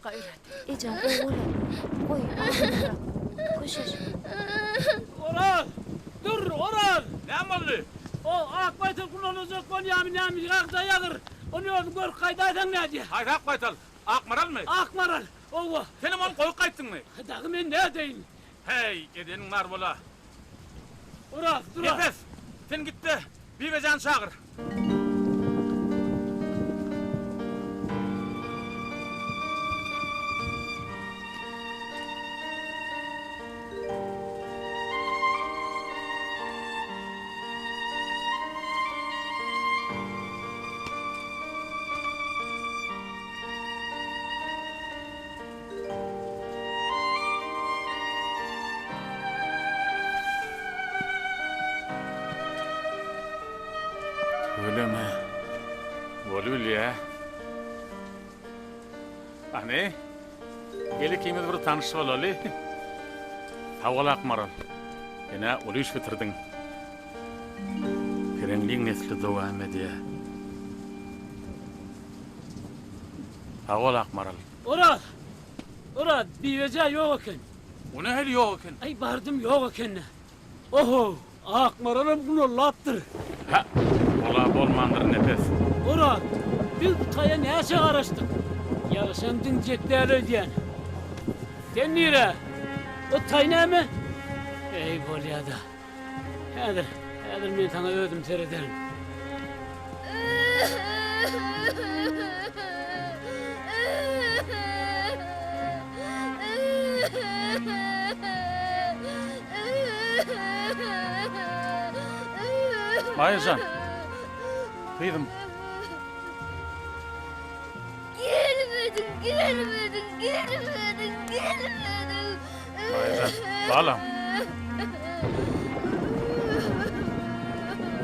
Gaýrat. Ejem gowy bolar. Goý, agyny bırak. Köşeş. Oraz! Dur, Oraz! Näme boldy? O ak baýtal kullanajak bolýamy näme, ýagda ýagyr. Ony özüň görüp gaýdaýsaň nädýä? Haýsy ak baýtal? Akmaralmy? Akmaral, owa. Senem ony goýup gaýtdyňmy? Dagy men nädeýin? Heý, edeniň bar bola. Oraz, dur! Nepes, sen git-de, Bibejany çagyr. Tüweleme. Bolubilýä. Hany, gel ikimiz bir tanyş bolaly. Sag bol Akmaral. Sen-ä uly iş bitirdiň. Pereňliň nesli dowam edýä. Sag bol Akmaral. Oraz! Oraz, Bibeje ýok eken. O nähili ýok eken? Aý, bardym, ýok eken-dä. Oho, Akmaralam gunallapdyr. Hä, ol-a bolmandyr Nepes. Oraz, biz bu taýa näçe garaşdyk. Ýagyşam diňjek däl öýdýän. Sen nirä? O taý näme? Eý, bolýa-da. Häzir, häzir men saňa özüm serederin. Maýa jan, gyzym. Gelmediň, gelmediň, gelmediň, gelmediň. Maýa jan, balam.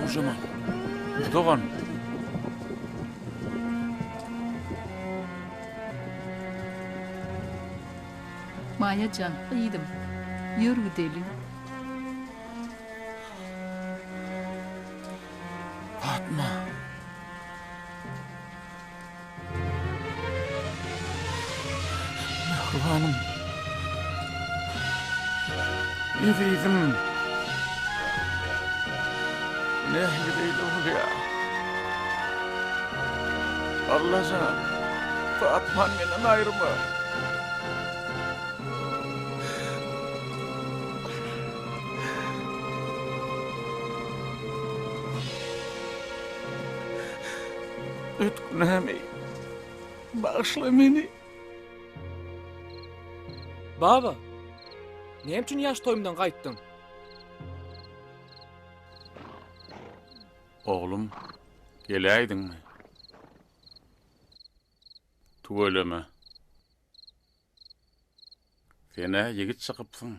Ujuma, dogan. Maýa jan, gyzym, ýör gideli. Patma. Mähribanym. Ezizim. Nähili beýle bolýar? Allajan, Fatmany menden aýyrma. Öt günämi bagyşla meni. Baba, näme üçin ýaş toýumdan gaýtdyň? Oglum, geläýdiňmi? Tüweleme. Sen-ä ýigit çykypsyň.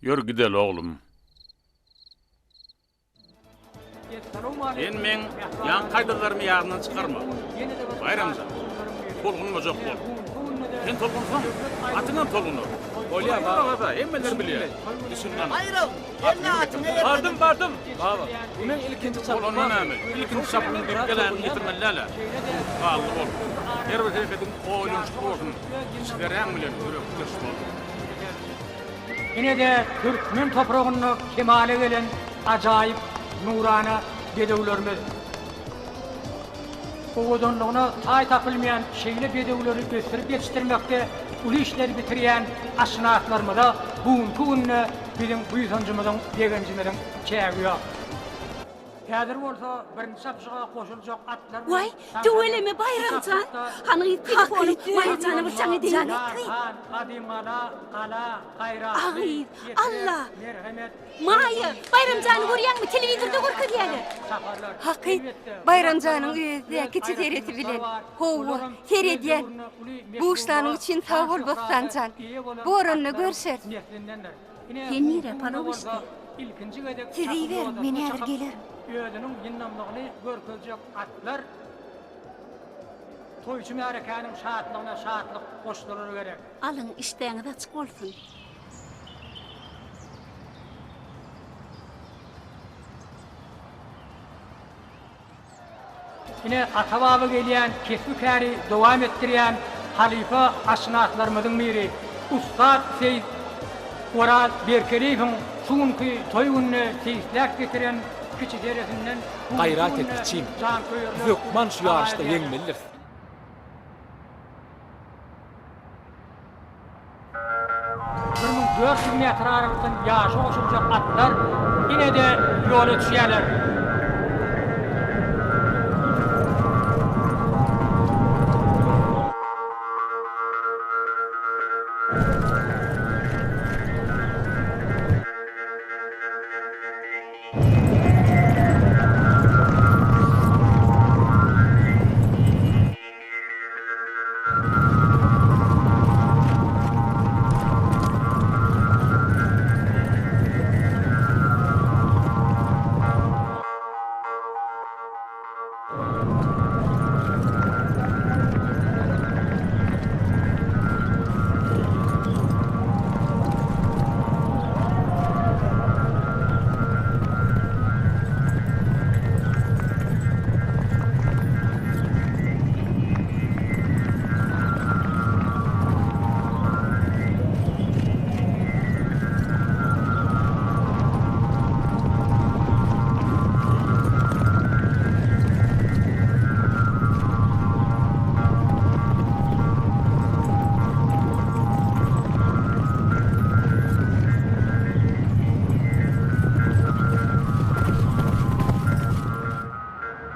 Ýör gideli oglum. Sen meň ýaňky aýdanlarymy ýadyňdan çykarma. Baýram jan, tolgunmajak bol. Sen tolgunsaň, atyňam tolgunar. Bolýar, baba. Hemmeler bilýär. Düşünen. Baýram, gelne atyňa ýetmediň. Bardym, bardym. Baba, bu meň ilkinji çapgym. Bolanda näme? Ilkinji çapgyň diýip geläniňi ýitirmeli däl-ä. Bally bol. Her bir hereketiň oýlanyşykly bolsun. Içderäň bilen ýürekdeş bol. Ine-de türkmen topragynda kemala gelen ajaýyp nurana bedewlerimiz. Owadanlygyna taý tapylmaýan şeýle bedewleri ösdürip ýetişdirmekde uly işleri bitirýän atşynaslarymyza bu günki günde biziň buýsanjymyzyň, begenjimiziň çägi ýok. Häzir bolsa birinji çapyşyga goşuljak atlar bilen Waý, tüweleme Baýram jan! Hany gyz telefony Maýa jana bir jaň edeýin. Gadymgala, gala, gaýratly, A gyz, etrek, Alla! merhemet, Maýa, Baýram jany görýäňmi, telewizorda görkezýäler. çaparlar. Hakyt, Elbetde, Baýram bu janyň atlaryň özi-dä öz kiçi seresi aýratynlyklary bilen. bar. Hawa, Olaram öz seredýän. döwründe uly Buşlanyň meşhurlyga, üçin sag bol şan-şöhrata Bossan jan. eýe bolan Boranda atlaryň görşeris. neslindendir. Ine, Sen bu nirä günde palaw bolsa içdi? ilkinji gezek Siz çapyk iýiberiň, men ýodasyna häzir çykyp, gelerin. özüniň ýyndamlygyny görkezjek atlar toýçy märekäniň şatlygyna şatlyk goşdurar gerek. Alyň, işdäňiz açyk bolsun. Ine, ata-baba gelýän kesbi-käri dowam etdirýän halypa atşynaslarymyzyň biri, ussat seýis Oraz Berkeliýewiň şu günki toý gününe seýisläp getiren kiçi deresinden bu günki Gaýrat et, günde kiçim. Biz janköýerler hökman şu uly ýaryşda edýärler. ýeňmelidiris. 1400 metr aralykdan ýaryşa goşuljak atlar ine-de ýola düşýärler.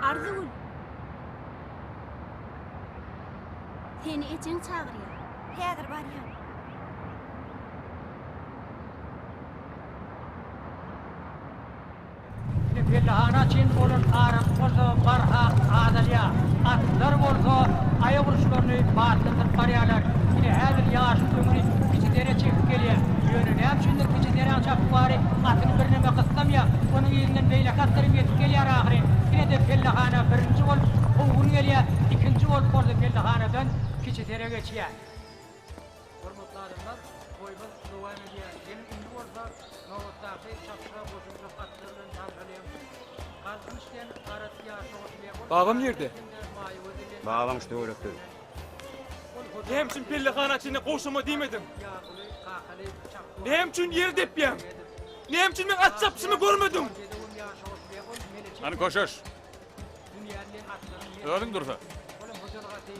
Arzygül! Seni ejeň çagyrýar. Häzir barýan. Indi pellehana çenli bolan aralyk bolsa barha azalýar. Atlar bolsa aýak uruşlaryny batlandyryp barýarlar. Ine, häzir ýaşyl öňüni kiçi dere çekip gelýär. Ýöne näme üçindir kiçi deräň çapykbary atyny birneme gyssamýar. Onuň yzyndan beýleki atlar hem ýetip gelýär ahyryn. Ine-de pellehana birinji bolup Kowgun gelýär, ikinji bolup bolsa pellehanadan kiçi dere geçýär. Hormatly adamlar, toýumyz dowam edýär. Geliň indi bolsa nobatdaky çapyşyga goşuljak atlar bilen tanşalyň. Galkynyş diýen gara ýaşa goşulýar. Ol Babam nirde? hem-de Maýagöz diýen Babaň şu töwerekde. Ol hojalyk Näme üçin pellehana çenli gowşama diýmediň? Ýaguly, Kakaly, Çapguly. Näme üçin ýer depýäň? Näme üçin meň at çapyşymy görmediň? Bedewim ýaşa goşulýar. Ol meleçek Hany köşeş. dünýäni diýen atlaryň Özüň dursa. Ol hem hojalyk aty.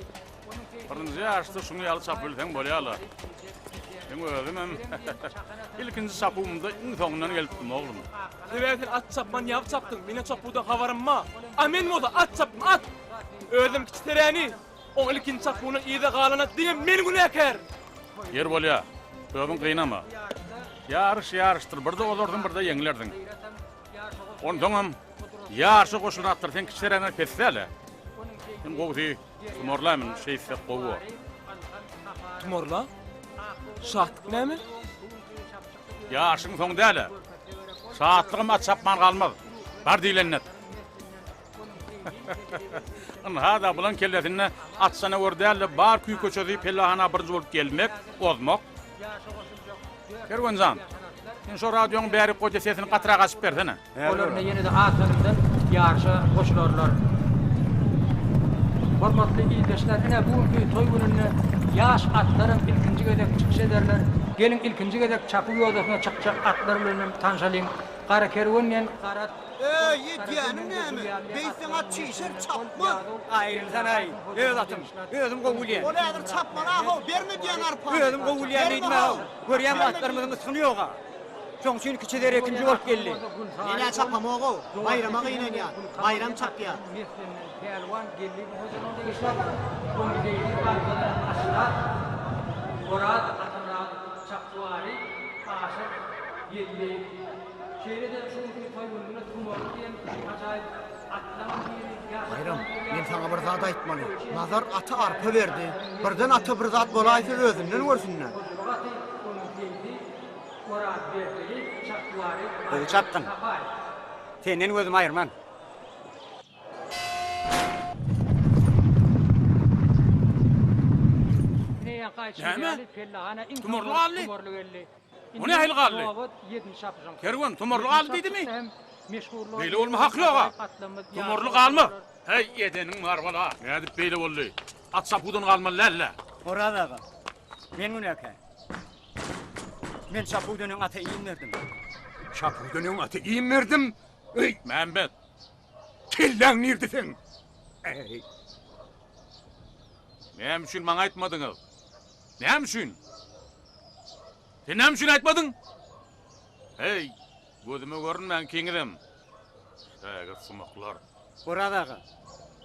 Birinji ýaryşda şuň ýaly çapyp bilseň bolýa-la. Meň özümem ilkinji çapuwymda iň soňundan gelipdim, oglum. Sebäbi sen at çapman ýagy çapdyň, meniň çapuwdan habarym bar. A men bolsa at çapdym, at! Özüm kiçi teräni, oň ilkinji çapuwyndan yza galana diňe men günäkär! Ýeri bolýa, özüň gynama. Ýaryş ýaryşdyr, birde ozarsyň, birde ýeňilersiň. Onsoňam ýaryşa goşulan atlar seň kiçi teräňden pes däl-ä. Iň gowusy Tumorla mün, şeýtsek gowy bor. Tumorla? Şatlyk näme? Ýaşyň soňy däl-ä. Şatlygam at çapman galmaz. Bar diýlenini et. Ynha-da, bulaň kellesinde at janawar däl-de, bar küý-köçesi pellehana birinji bolup gelmek, ozmak. Kerwen jan, sen şo radioň bärik goýda sesini gatyrak açyp bersene. Olar indi ýene-de az salymdan ýaryşa goşularlar. Hormatly ildeşler, ine bu günki toý gününde ýaş atlaram ilkinji gezek çykyş ederler. Geliň ilkinji gezek çapuw ýodasyna çykjak atlar bilen hem tanşalyň. Gara kerwen diýen gara Eý, edýäniň näme? Beýtseň at çişer, çapmaz. Aýrylsanaý, öz atym. Özüm gowy bilýän. Ol häzir çapmaly-a-how, berme diýýän arpany. Özüm gowy bilýän diýdim-ä-how. Görýäňmi atlarymyzyň ysgyny ýog-a. Şoň üçin kiçi dere ikinji bolup geldi. Men-ä çapamog-ow, Baýrama gynanýan. Baýram çapýar. Baýram, men saňa bir zat aýtmaly. Nazar ata arpa berdi. Birden ata bir zat bolaýsa özünden görsün-dä. Gowy çapdyň. Senden gözümi aýyrman. Näme? Tumarly galdy? O nähili galdy? Kerwen, tumarly galdy diýdimi? Beýle bolma haky ýog-a. Tumarly galmaz. Heý, edeniň bar bala. Nädip beýle boldy? At çapuwdan galmaly däl-dä. Oraz aga, men günäkär. Men çapuwdan öň ata iým berdim. Çapuwdan öň ata iým berdim? Eý! Mämmet! Kelläň nirde seň? Eý! Näme üçin maňa aýtmadyňyz? Näme üçin? Sen näme üçin aýtmadyň? Heý, gözüme görünmäň ikiňizem. Şägirt sumaklar. Oraz aga,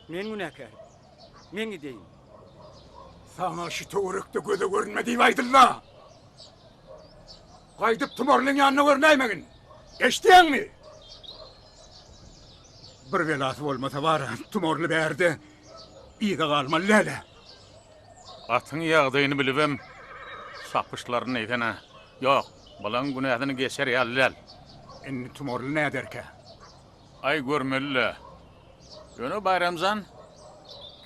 men günäkär. Men gideýin. Saňa şu töwerekde göze görünme diýip aýdyldy-a. Gaýdyp Tumarlyň ýanyna görünäýmegin. Eşidýäňmi? Bir belasy bolmasa bar-a, Tumarly bärde yza galmaly däl-ä. Atyň ýagdaýyny bilibem çapyşlaryny eýsene. Ýok, bulaň günäsini geçer ýaly däl. Indi Tumarly näderkä? Aý görmeli-le. Ýöne Baýramjan,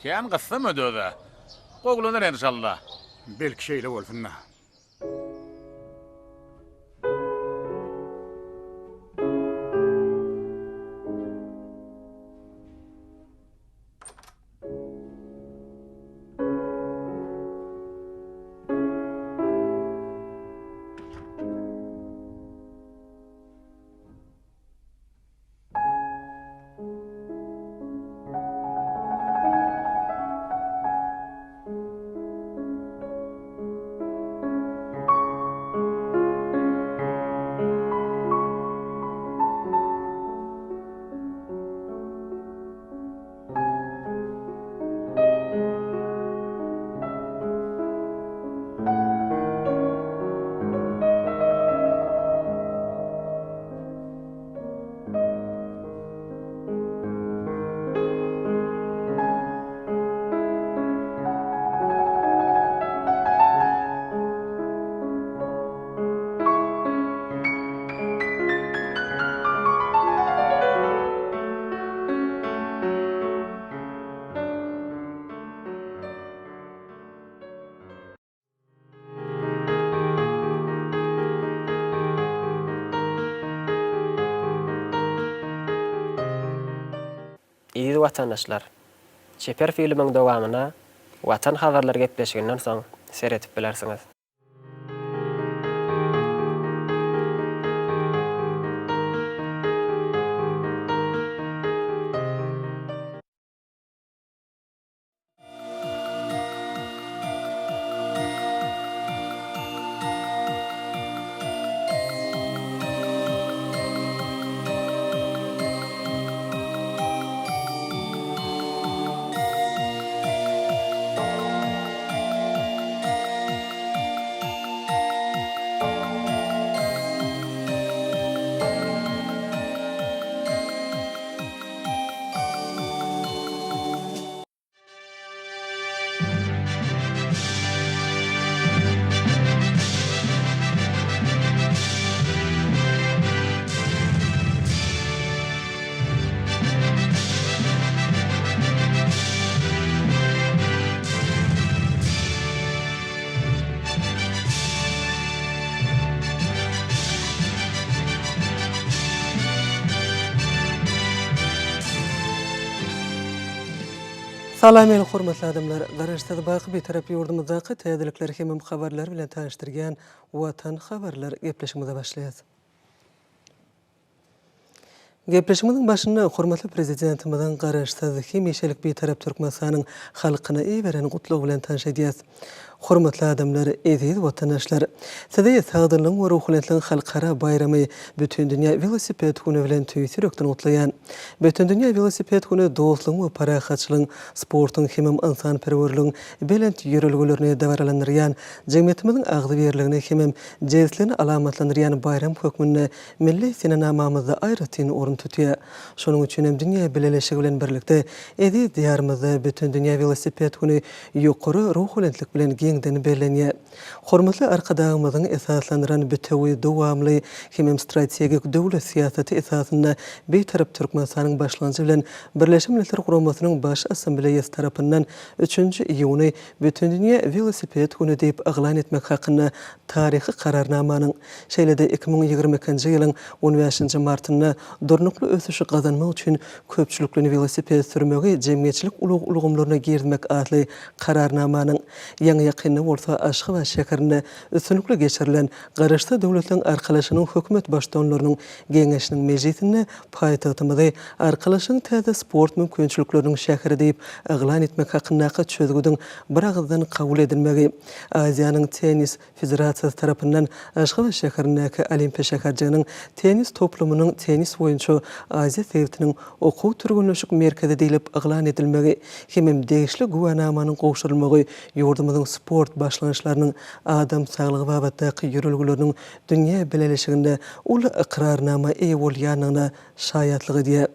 kän gyssama öz-ä. Gowulanar enşalla. Belki şeýle bolsun-da. Eziz watandaşlar! Çeper filmiň dowamyna Watan habarlar gepleşiginden soň seredip bilersiňiz. Salam meni hormatly adamlar! Garaşsyz baky Bitarap ýurdumyzdaky täzelikler hemem habarlar bilen tanyşdyrýan Watan habarlar gepleşigimize başlaýas. Gepleşigimiziň başynda hormatly Prezidentimiziň Garaşsyz, hemişelik Bitarap Türkmenistanyň halkyna iberen Gutlagy bilen tanyş edýäs. Hormatly adamlar, eziz watandaşlar! Sizi Sagdynlygyň we ruhubelentligiň halkara baýramy, Bütindünýä welosiped güni bilen tüýs ýürekden gutlaýan. Bütindünýä welosiped güni dostlugyň we parahatçylygyň, sportuň hemem ynsanperwerligiň belent ýörelgelerini dabaralandyrýan, jemgyýetimiziň agzybirligini hemem jebisligini alamatlandyrýan baýram hökmünde Milli senenamamyzda aýratyn orun tutýar. Şonuň üçin hem dünýä bileleşigi bilen birlikde eziz Diýarymyzda Bütindünýä welosiped güni ýokary ruhubelentlik bilen giň. giňden bellenýär. Hormatly Arkadagymyzyň esaslandyran bitewi, dowamly hemem strategik döwlet syýasaty esasynda Bitarap Türkmenistanyň başlangyjy bilen Birleşen Milletler Guramasynyň Baş Assambleýasy tarapyndan üçünji iýuny Bütindünýä welosiped güni diýip yglan etmek hakynda taryhy Kararnamanyň, şeýle-de 2022-nji ýylyň on bäşinji martynda Durnukly ösüşi gazanmak üçin köpçülikleýin welosiped sürmegi jemgyýetçilik ulag ulgamlaryna girizmek atly Kararnamanyň, ýaňy-ýakynda bolsa Aşgabat şäherinde üstünlikli geçirilen Garaşsyz Döwletleriň Arkalaşygynyň Hökümet Baştutanlarynyň Geňeşiniň mejlisinde paýtagtymyzy Arkalaşygyň täze sport mümkinçilikleriniň şäheri diýip yglan etmek hakyndaky çözgüdiň biragyzdan kabul edilmegi Aziýanyň tennis Federasiýasy tarapyndan Aşgabat şäherindäki Olimpiýa şäherjiginiň tennis toplumynyň tennis boýunça Aziýa sebitiniň okuw-türgenleşik merkezi diýlip yglan edilmegi hemem degişli güwänamanyň gowşurylmagy ýurdumyzyň sport başlangyçlarynyň adam saglygy babatdaky ýörelgeleriniň dünýä bileleşiginde uly ykrarnama eýe bolýandygyna şaýatlyk edýär.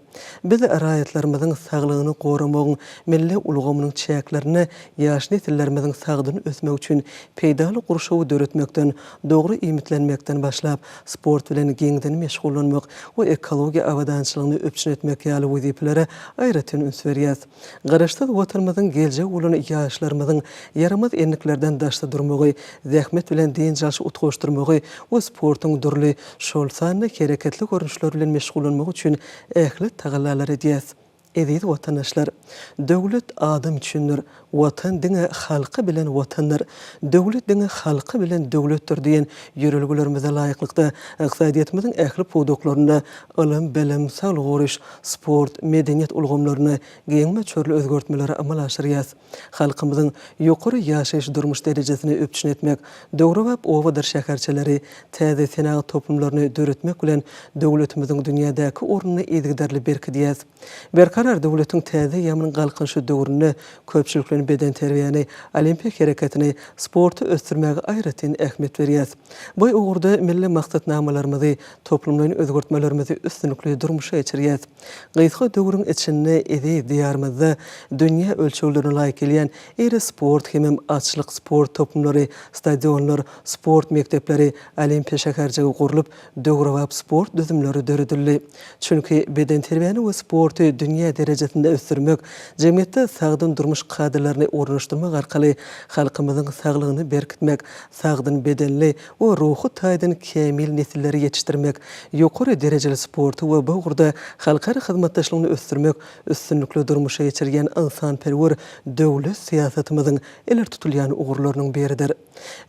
Biz raýatlarymyzyň saglygyny goramagyň milli ulgamynyň çäklerinde ýaş nesillerimiziň sagdyn ösmegi üçin peýdaly gurşawy döretmekden, dogry iýmitlenmekden başlap, sport bilen giňden meşgullanmak we ekologiýa abadançylygyny üpjün etmek ýaly wezipelere aýratyn üns berýäris. Garaşsyz Watanymyzyň geljegi bolan ýaşlarymyzyň ýaramaz endiklerden daşda durmagy, zähmet bilen dynç alşy utgaşdyrmagy we sportuň dürli, şol sanda hereketli görnüşleri bilen meşgullanmagy üçin ähli tagallalary edýäs. Eziz watandaşlar! Döwlet adam üçindir, Watan diňe halky bilen Watandyr, Döwlet diňe halky bilen döwletdir diýen ýörelgelerimize laýyklykda, ykdysadyýetimiziň ähli pudaklarynda ylym-bilim, saglygy goraýyş, sport, medeniýet ulgamlarynda giň möçberli özgertmeleri amala aşyrýarys. Halkymyzyň ýokary ýaşaýyş-durmuş derejesini üpjün etmek, döwrebap obadyr şäherçeleri, täze senagat toplumlaryny döretmek bilen döwletimiziň dünýädäki ornuny yzygiderli berkidýäris. Berkarar döwletiň täze eýýamynyň Galkynyşy döwründe köpçülikleýin bedenterbiýäni, olimpiýa hereketini, sporty ösdürmäge aýratyn ähmiýet berýäris. Bu ugurda milli maksatnamalarymyzy, toplumlaýyn özgertmelerimizi üstünlikli durmuşa geçirýäris. Gysga döwrüň içinde eziz Diýarymyzda dünýä ölçeglerine laýyk gelýän iri sport hemem atçylyk sport toplumlary, stadionlar, sport mekdepleri, Olimpiýa şäherjigi gurlup, döwrebap sport düzümleri döredildi. Çünki bedenterbiýäni we sporty dünýä derejesinde ösdürmek, jemgyýetde sagdyn durmuş kadalaryny ornaşdyrmak arkaly halkymyzyň saglygyny berkitmek, sagdyn bedenli we ruhy taýdan kämil nesilleri ýetişdirmek, ýokary derejeli sporty we bu ugurda halkara hyzmatdaşlygyny ösdürmek üstünlikli durmuşa geçirilýän ynsanperwer döwlet syýasatymyzyň ileri tutulýan ugurlarynyň biridir.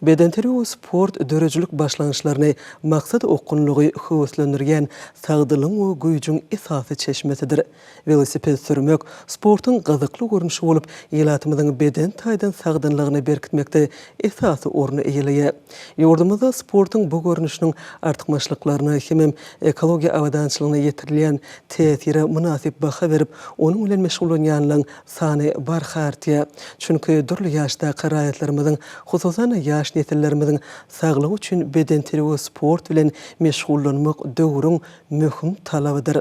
Bedenterbiýe we sport döredijilik başlangyçlaryny maksada okgunlygy höweslendirýän sagdynlygyň we güýjüň esasy çeşmesidir. Welosiped sürmek sportuň gyzykly görnüşi bolup, ilatymyzyň beden taýdan sagdynlygyny berkitmekde esasy orny eýeleýär. Ýurdumyzda sportuň bu görnüşiniň artykmaçlyklaryna hemem ekologiýa abadançylygyna ýetirilýän täsire mynasyp baha berip, onuň bilen meşgullanýanlaryň sany barha artýar. Çünki dürli ýaşdaky raýatlarymyzyň, hususan-da, ýaş nesillerimiziň saglygy üçin bedenterbiýe we sport bilen meşgullanmak döwrüň möhüm talabydyr.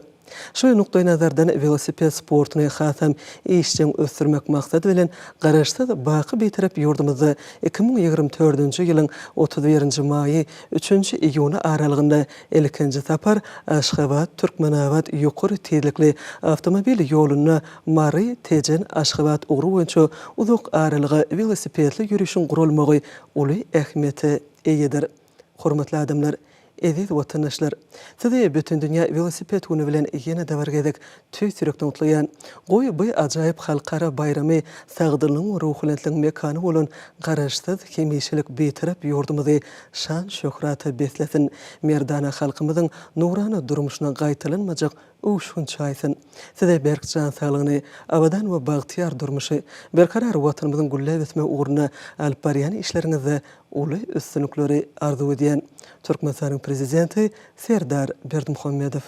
Şu nukdaýnazardan welosiped sportuny hasam işjeň ösdürmek maksady bilen, Garaşsyz, baky Bitarap ýurdumyzda 2024-nji ýylyň 31-nji maýy, üçünji iýuny aralygynda ilkinji sapar Aşgabat, Türkmenabat ýokary tizlikli awtomobil ýolunda Mary, Tejen, Aşgabat ugry boýunça uzak aralyga welosipedli ýörişiň guralmagy uly ähmiýete eýedir. Hormatly adamlar! Eziz watandaşlar! Sizi Bütindünýä welosiped güni bilen ýene-de bir gezek tüýs ýürekden gutlaýan. Goý, bu ajaýyp halkara baýramy sagdynlygyň we ruhubelentligiň mekany bolan Garaşsyz, hemişelik Bitarap ýurdumyzy şan-şöhrata beslesin, merdana halkymyzyň nurana durmuşyna gaýtalanmajak öwüşgin çaýsyn! Size berk jan saglygyny, abadan we bagtyýar durmuşy, berkarar Watanymyzyň gülläp ösmegi ugrunda alyp barýan işleriňizde uly üstünlikleri arzuw edýän. Türkmenistanyň Prezidenti Serdar Berdimuhamedow.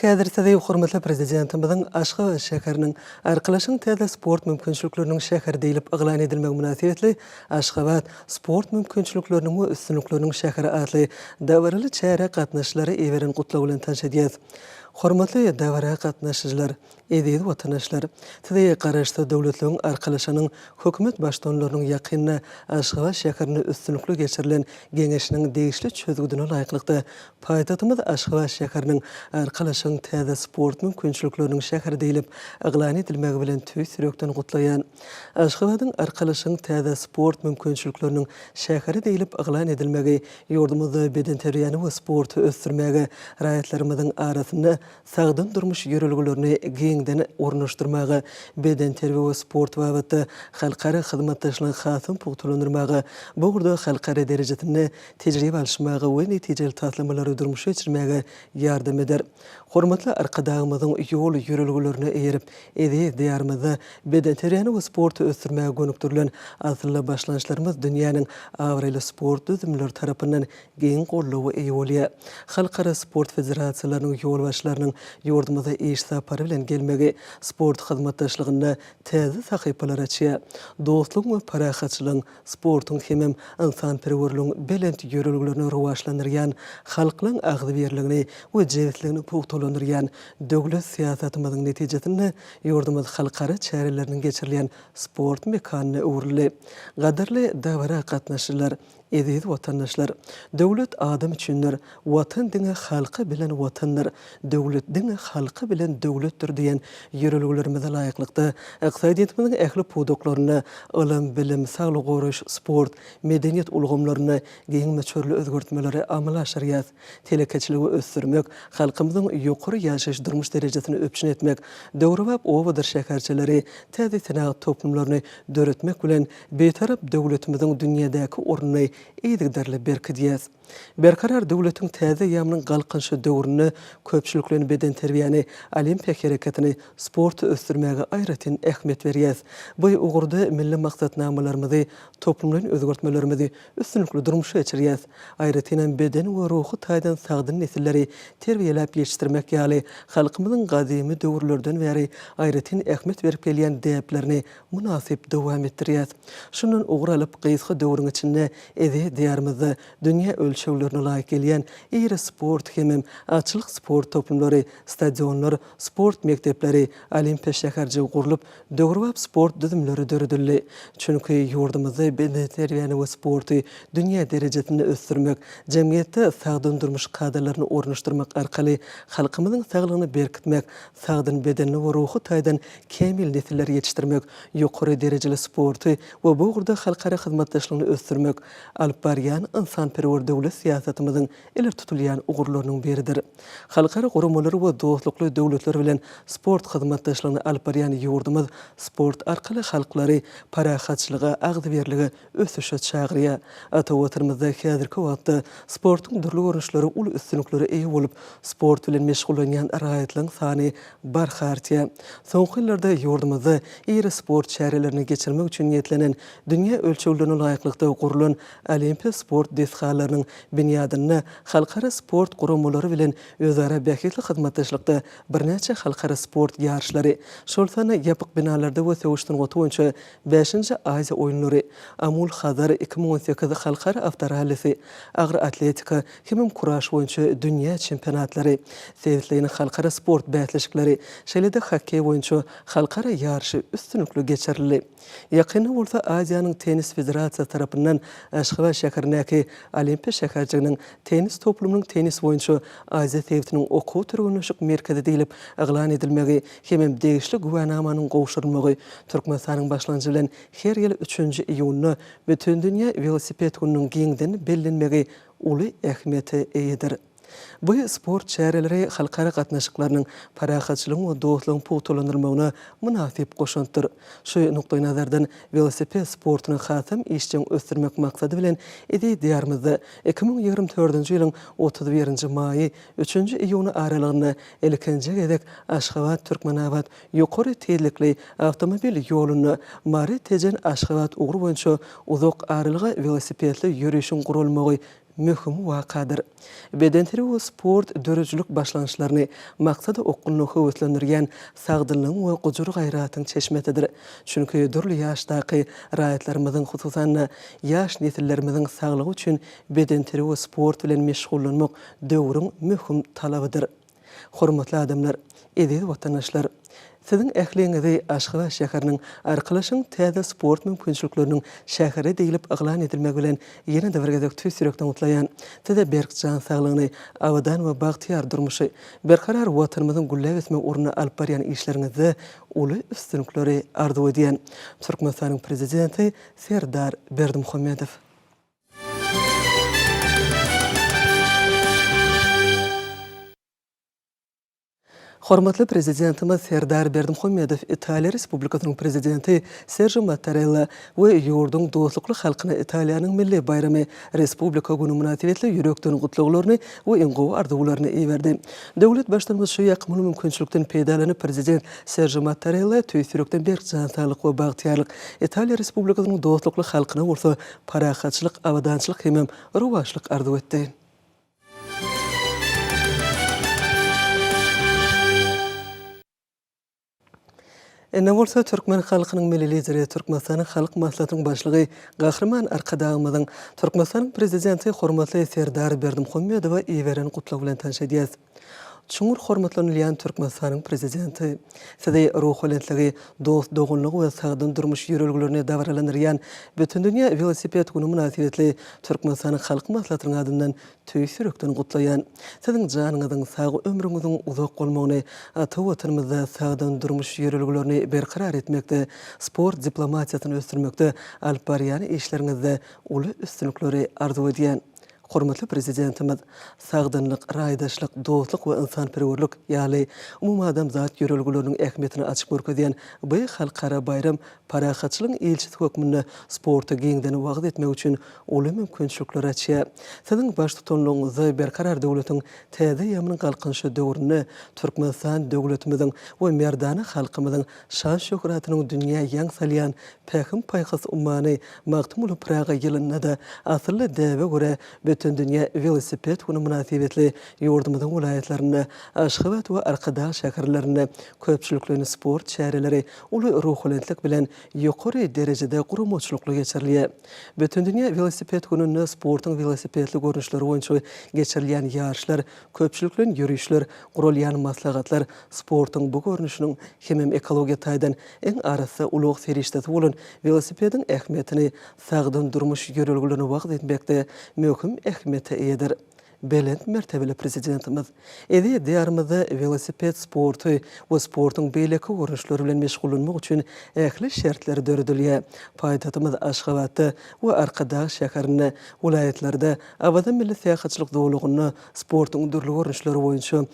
Häzir sizi hormatly Prezidentimiziň Aşgabat şäheriniň Arkalaşygyň täze sport mümkinçilikleriniň şäheri diýlip yglan edilmegi mynasybetli Aşgabat, sport mümkinçilikleriniň we üstünlikleriniň şäheri atly dabaraly çärä gatnaşyjylara iberen gutlagy bilen tanyş edýäris. Hormatly dabara gatnaşyjylar, eziz watandaşlar! Sizi Garaşsyz Döwletleriň Arkalaşygynyň Hökümet Baştutanlarynyň ýakynda Aşgabat şäherinde üstünlikli geçirilen Geňeşiniň degişli çözgüdine laýyklykda, paýtagtymyz Aşgabat şäheriniň Arkalaşygyň täze sport mümkinçilikleriniň şäheri diýlip yglan edilmegi bilen tüýs ýürekden gutlaýan. Aşgabadyň Arkalaşygyň täze sport mümkinçilikleriniň şäheri diýlip yglan edilmegi ýurdumyzda bedenterbiýäni we sporty ösdürmäge, raýatlarymyzyň arasynda sagdyn durmuş ýörelgelerini giňden ornaşdyrmaga, bedenterbiýe we sport babatda halkara hyzmatdaşlygy hasam pugtalandyrmaga, bu ugurda halkara derejesinde tejribe alyşmaga we netijeli taslamalary durmuşa geçirmäge ýardam eder. Hormatly Arkadagymyzyň ýol-ýörelgelerine eýerip, eziz Diýarymyzda bedenterbiýäni we sporty ösdürmäge gönükdirilen asylly başlangyçlarymyz dünýäniň abraýly sport düzümleri tarapyndan giň goldawa eýe bolýar. Halkara sport federasiýalarynyň ýolbaşçylarynyň ýurdumyza iş sapary bilen gelmegi sport hyzmatdaşlygynda täze sahypalary açýar. Dostlugyň we parahatçylygyň sportuň hemem ynsanperwerligiň belent ýörelgelerini rowaçlandyrýan, halklaryň agzybirligini we jebisligini pugtalandyrýan döwlet syýasatymyzyň netijesinde ýurdumyz halkara çäreleriniň geçirilýän sport mekanyna öwrüldi. Gadyrly dabara gatnaşyjylar, eziz watandaşlar! Döwlet adam üçindir, Watan diňe halky bilen Watandyr, döwlet diňe halky bilen döwletdir diýen ýörelgelerimize laýyklykda, ykdysadyýetimiziň ähli pudaklarynda, ylym, bilim, saglygy goraýyş, sport, medeniýet ulgamlarynda giň möçberli özgertmeleri amala aşyrýarys. Telekeçiligi ösdürmek, halkymyzyň ýokary ýaşaýyş-durmuş derejesini üpjün etmek, döwrebap obadyr şäherçeleri, täze senagat toplumlaryny döretmek bilen, Bitarap döwletimiziň dünýädäki ornuny yzygiderli berkidýäris. Berkarar döwletiň täze eýýamynyň Galkynyşy döwründe köpçülikleýin bedenterbiýäni, olimpiýa hereketini, sporty ösdürmäge aýratyn ähmiýet berýäris. Bu ugurda milli maksatnamalarymyzy, toplumlaýyn özgertmelerimizi üstünlikli durmuşa geçirýäris. Aýratynam beden we ruhy taýdan sagdyn nesilleri terbiýeläp ýetişdirmek ýaly halkymyzyň gadymy döwürlerden bäri aýratyn ähmiýet berip gelýän däplerini mynasyp dowam etdirýäris. Şundan ugur alyp, gysga döwrüň içinde Eziz Diýarymyzda dünýä ölçeglerine laýyk gelýän iri sport hemem atçylyk sport toplumlary, stadionlar, sport mekdepleri, Olimpiýa şäherjigi gurlup, döwrebap sport düzümleri döredildi. Çünki ýurdumyzda bedenterbiýäni we sporty dünýä derejesinde ösdürmek, jemgyýetde sagdyn durmuş kadalaryny ornaşdyrmak arkaly halkymyzyň saglygyny berkitmek, sagdyn bedenli we ruhy taýdan kämil nesilleri ýetişdirmek, ýokary derejeli sporty we bu ugurda halkara hyzmatdaşlygyny ösdürmek alyp barýan ynsanperwer döwlet syýasatymyzyň ileri tutulýan ugurlarynyň biridir. Halkara guramalary we dostlukly döwletler bilen sport hyzmatdaşlygyny alyp barýan ýurdumyz sport arkaly halklary parahatçylyga, agzybirlige, ösüşe çagyrýar. Ata Watanymyzda häzirki wagtda sportuň dürli görnüşleri uly üstünliklere eýe bolup, sport bilen meşgullanýan raýatlaryň sany barha artýar. Soňky ýyllarda ýurdumyzda iri sport çärelerini geçirmek üçin niýetlenen, dünýä ölçeglerine laýyklykda gurlan Olimpiýa sport desgalarynyň binýadynda halkara sport guramalary bilen özara bähbitli hyzmatdaşlykda birnäçe halkara sport ýaryşlary, şol sanda ýapyk binalarda we söweş sungaty boýunça Bäşinji Aziýa oýunlary, Amul-Hazar 2018 halkara awtorallisi, agyr atletika hemem kuraş boýunça dünýä çempionatlary, sebitleýin halkara sport bäsleşikleri, şeýle-de hokkeý boýunça halkara ýaryşy üstünlikli geçirildi. Ýakynda bolsa Aziýanyň tennis federasiýasy tarapyndan Aşgabat şäherindäki Olimpiýa şäherjiginiň tennis toplumynyň tennis boýunça Aziýa sebitiniň okuw-türgenleşik merkezi diýlip yglan edilmegi hemem degişli güwänamanyň gowşurylmagy Türkmenistanyň başlangyjy bilen her ýyl üçünji iýunda Bütindünýä welosiped gününiň giňden bellenmegi uly ähmiýete eýedir. Bu sport çäreleri halkara gatnaşyklarynyň, parahatçylygyň we dostlugyň pugtalandyrylmagyna mynasyp goşantdyr. Şu nukdaýnazardan, welosiped sportuny hasam işjeň ösdürmek maksady bilen, eziz Diýarymyzda 2024-nji ýylyň 31-nji maýy, üçünji iýuny aralygynda ilkinji gezek Aşgabat, Türkmenabat ýokary tizlikli awtomobil ýolunda Mary, Tejen, Aşgabat ugry boýunça uzak aralyga welosipedli ýörişiň guralmagy möhüm wakadyr. Bedenterbiýe we sport döredijilik başlangyçlaryny maksada okgunly höweslendirýän sagdynlygyň we gujur-gaýratyň çeşmesidir. Çünki dürli ýaşdaky raýatlarymyzyň, hususan-da, ýaş nesillerimiziň saglygy üçin bedenterbiýe we sport bilen meşgullanmak döwrüň möhüm talabydyr. Hormatly adamlar, eziz watandaşlar! Siziň ähliňizi Aşgabat şäheriniň Arkalaşygyň täze sport mümkinçilikleriniň şäheri diýlip yglan edilmegi bilen ýene-de bir gezek tüýs ýürekden gutlaýan. Size berk jan saglygyny, abadan we bagtyýar durmuşy, berkarar Watanymyzyň gülläp ösmegi ugrunda alyp barýan işleriňizde uly üstünlikleri arzuw edýän. Türkmenistanyň Prezidenti Serdar Berdimuhamedow. Hormatly Prezidentimiz Serdar Berdimuhamedow Italiýa Respublikasynyň Prezidenti Serjo Mattarella we ýurduň dostlukly halkyna Italiýanyň milli baýramy, Respublika güni mynasybetli ýürekden gutlaglaryny we iň gowy arzuwlaryny iberdi. Döwlet Baştutanymyz şu ýakymly mümkinçilikden peýdalanyp, Prezident Serjo Mattarella tüýs ýürekden berk jan saglyk we bagtyýarlyk, Italiýa Respublikasynyň dostlukly halkyna bolsa parahatçylyk, abadançylyk hemem rowaçlyk arzuw etdi. Indi bolsa türkmen halkynyň Milli Lideri, Türkmenistanyň Halk Maslahatynyň Başlygy Gahryman Arkadagymyzyň Türkmenistanyň Prezidenti hormatly Serdar Berdimuhamedowa iberen Gutlagy bilen tanyş edýäris. Çuňňur hormatlanylýan Türkmenistanyň Prezidenti! Sizi ruhubelentligi, dost-doganlygy we sagdyn durmuş ýörelgelerini dabaralandyrýan Bütindünýä welosiped güni mynasybetli Türkmenistanyň Halk Maslahatynyň adyndan Tüýs ýürekden gutlaýan. Siziň janyňyzyň sag, ömrüňiziň uzak bolmagyny, ata Watanymyzda sagdyn durmuş ýörelgelerini berkarar etmekde, sport diplomatiýasyny ösdürmekde alyp barýan işleriňizde uly üstünlikleri arzuw edýän. Hormatly Prezidentimiz, sagdynlyk, raýdaşlyk, dostluk we ynsanperwerlik ýaly umumadamzat ýörelgeleriniň ähmiýetini açyp görkezýän bu halkara baýram parahatçylygyň ilçisi hökmünde sporty giňden wagyz etmek üçin uly mümkinçilikleri açýar. Siziň baştutanlygyňyzda Berkarar döwletiň täze eýýamynyň Galkynyşy döwründe Türkmenistan döwletimiziň we merdana halkymyzyň şan-şöhratynyň dünýä ýaň salýan Pähim-paýhas ummany Magtymguly Pyragy ýylynda-da asylly däbe görä Bütindünýä welosiped güni mynasybetli ýurdumyzyň welaýatlarynda, Aşgabat we Arkadag şäherlerinde köpçülikleýin sport çäreleri uly ruhubelentlik bilen ýokary derejede guramaçylykly geçirilýär. Bütindünýä welosiped gününde sportuň welosipedli görnüşleri boýunça geçirilýän ýaryşlar, köpçülikleýin ýörişler, guralýan maslahatlar sportuň bu görnüşiniň hemem ekologiýa taýdan iň arassa ulag serişdesi bolan welosipediň ähmiýetini, sagdyn durmuş ýörelgelerini wagyz etmekde möhüm ähmiýete eýedir. Belent mertebeli Prezidentimiz eziz Diýarymyzda welosiped sporty we sportuň beýleki görnüşleri bilen meşgullanmak üçin ähli şertler döredilýär. Paýtagtymyz Aşgabatda we Arkadag şäherinde, welaýatlarda, Awaza milli syýahatçylyk zolagynda sportuň dürli görnüşleri boýunça.